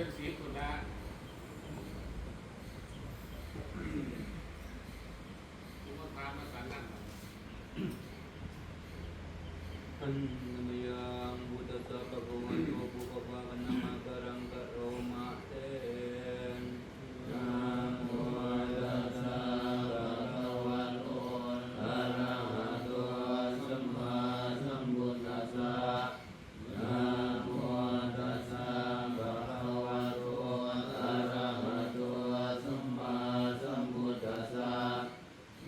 ເປັນສິບພຸ້ນລະ ສົມມຸດຖາມມາສັນນັ້ນ Namo tassa bhagavato, ຜູ້ຂ້າພາວະນາມາກາລັງກະໂຣມະເທນະ. Namo tassa bhagavato arahato sammāsambuddhassa.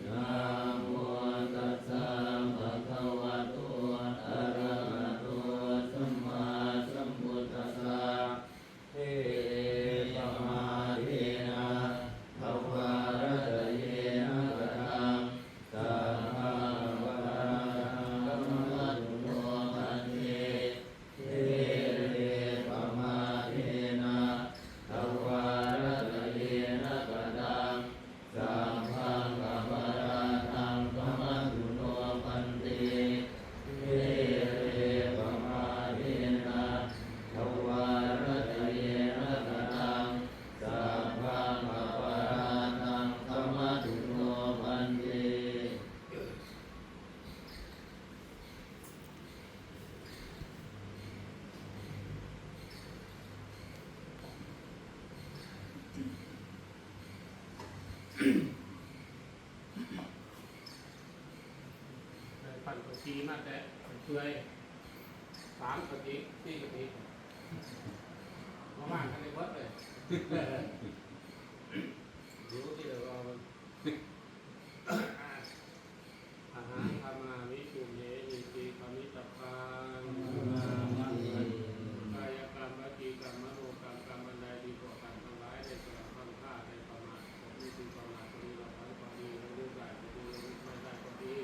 Namo tassa bhagavato arahato sammāsambuddhassa. Namo tassa bhagavato arahato sammāsambuddhassa. He pamādena dvārattayena kataṃ sabbaṃ aparādhaṃ khamatu no bhante. He pamādena dvārattayena kataṃ sabbaṃ aparādhaṃ khamatu no bhante. He pamādena dvārattayena kataṃ sabbaṃ aparādhaṃ khamatu no bhante. ໄດ້ປັ່ນເຂົ້າຈີ່ມາແຕ່ເປື່ອຍ ສາມກະຕິກ ສີ່ກະຕິກ ມາວາງກັນໃນເບິດເລີຍ ເອີ ຢູ່ທີ່ລະວ່າ ອາຫັງ ຂະມາມິ ປຸນເນຫິ ຕິຂະມິຕະປາງ ກາຍະກຳ ວະຈີກຳ ມະໂນກຳ ກຳອັນໃດທີ່ພວກທ່ານທັງຫຼາຍໄດ້ສະຫຼະພັງພາ ໄດ້ປະມາດ ມີສິ່ງປະມາດ ກໍດີ ລະທັງກໍດີ ທັງເລື່ອງໄດ້ກໍດີ ເລື່ອງໄດ້ກໍດີ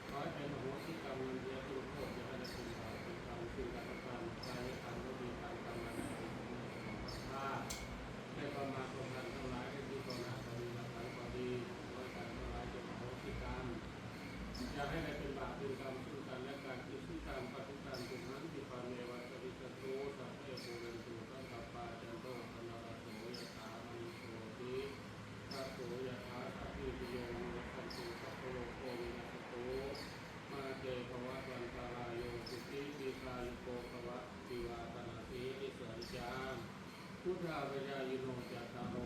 ຂໍໃຫ້ເປັນອະໂຫສິກຳ ນຳເສຍໂທດ ຢ່າໃຫ້ໄດ້ເປັນບາບເປັນກຳ ຊຶ່ງກັນແລະກັນ ກາຍະກຳ ວະຈີກຳ ກຳອັນໃດທີ່ພວກທ່ານທັງຫຼາຍໄດ້ປະມາດ ພວກທ່ານທັງຫຼາຍ ໃນທີ່ຕໍ່ໜ້າກໍດີ ຫຼັງກໍດີ ຂໍໃຫ້ທ່ານທັງຫຼາຍຈົ່ງອະໂຫສິກຳ ຢ່າໃຫ້ໄດ້ເປັນບາບເປັນກຳ ຊຶ່ງກັນແລະກັນ ອິຊິຕັງ ປະຕິຕັງ ຕຸມຫັງ ຂິປາເມວະ ສະມິດສັນຕຸ ສັບເພ ປູເຣນຕຸ ສັງກະປາ ຈັນໂທ ປະນະລະໂສ ຍະຖາ ມະນີ ໂຊຕິ ລະໂສ ຍະຖາ ສັບພີຕິໂຍ ວິວັດທັນຕຸ ສັບໂພໂລໂກ ວິນັດສະຕຸ ມາເຕ ພະວັດວັນຕະລາໂຍ ສຸຂີ ດີຄາຍຸໂກ ພະວະ ອາຍຸ ວັດທະນະ ສີລິສະລິສາ ຍະ ພຸດທາພະຍາ ອາຍຸໂນ ຈັດຕາໂລ